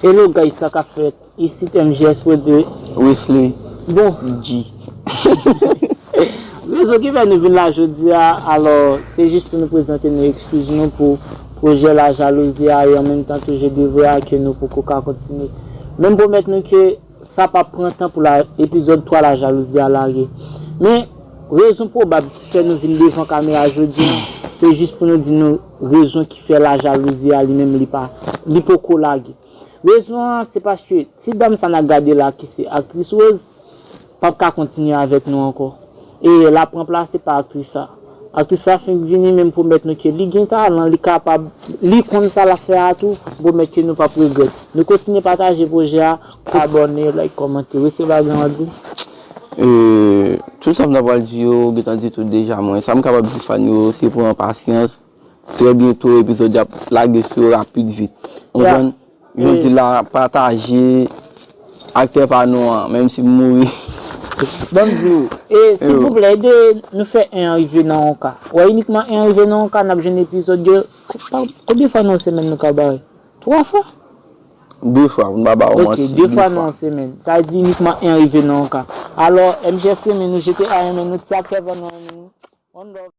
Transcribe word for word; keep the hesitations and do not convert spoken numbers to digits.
Hello guys, sa k ap fèt? Isit M G S Produit. Wesley. Bon, G. Rezon ki fè nou vin la jodi a, alò, se jis pou nou prezante nou ekskiz nou pou pwojè La Jalousie a, e an menm tan tou je devwe a ke nou poko ka kontinye. Men m pwomèt nou ke sa p ap pran tan pou la epizòd twa La Jalousie a lage. Men rezon pwobab ki fè nou vin devan kamera jodi a, se jis pou nou di nou rezon ki fè La Jalousie a li menm li pa li poko lage. Rezon an se paske ti dam sa n ap gade la ki se aktris Rose p ap ka kontinye avèk nou ankò. E l ap ranplase pa aktris sa. Aktris sa fenk vini, men m pwomèt nou ke li gen talan, li kapab, li konn sa l ap fè a tou, m pwomèt ke nou p ap regrèt. Nou kontinye pataje pwojè a, abòne, like, kòmante, resevwa gran di. E, tout sa m ta pral di yo, gentan di tout deja mwen. Sa m kapab di fan yo, se pran pasyans. Trè byento, epizòd y ap lage sou yo rapid vit. Ou konprann? Jodi la, pataje aktè pa nou an, menm si m mouri. Ban m di w, e silvouplè, ede nou fè en an rive nan yon ka. Wè, inikman en an rive nan yon ka, n ap jwenn epizòd de. Konbyen fwa nan yon semèn nou ka bare? Twa fwa? De fwa, pou n pa ba ou manti. Ok, de fwa nan yon semèn. Sa vle di inikman en an rive nan yon ka. Alò, M G S renmen nou, G T A renmen nou, ti aktè pa nou renmen nou. One love.